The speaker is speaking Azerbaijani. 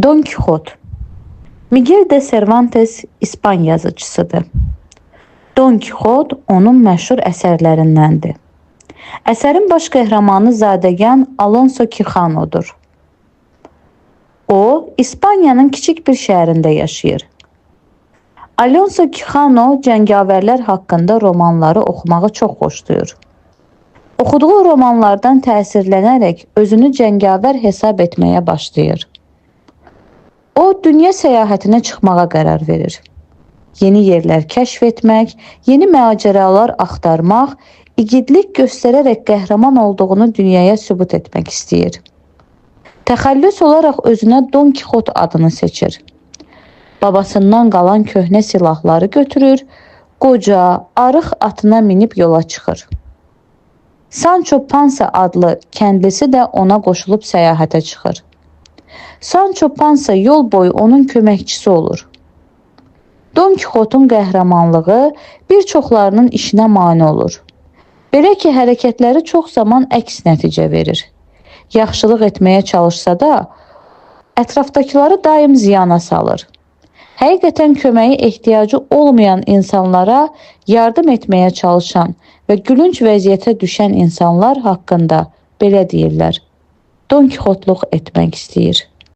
Don Kixot. Miguel de Cervantes İspan yazıçısıdır. Don Kixot onun məşhur əsərlərindəndir. Əsərin baş qəhrəmanı zadəgan Alonso Quixanodur. O, İspaniyanın kiçik bir şəhərində yaşayır. Alonso Quixano cəngavərlər haqqında romanları oxumağı çox xoşlayır. Oxuduğu romanlardan təsirlənərək özünü cəngavər hesab etməyə başlayır. O, dünya səyahətinə çıxmağa qərar verir. Yeni yerlər kəşf etmək, yeni macəralar axtarmaq, igidlik göstərərək qəhrəman olduğunu dünyaya sübut etmək istəyir. Təxəllüs olaraq özünə Don Kixot adını seçir. Babasından qalan köhnə silahları götürür, qoca, arıq atına minib yola çıxır. Sancho Panza adlı kəndlisi də ona qoşulub səyahətə çıxır. Sancho Panza yol boyu onun köməkçisi olur. Don Kixotun qəhrəmanlığı bir çoxlarının işinə mane olur. Belə ki, hərəkətləri çox zaman əks nəticə verir. Yaxşılıq etməyə çalışsa da, ətrafdakıları daim ziyana salır. Həqiqətən köməyə ehtiyacı olmayan insanlara yardım etməyə çalışan və gülünc vəziyyətə düşən insanlar haqqında belə deyirlər: Don Kixotluq etmək istəyir.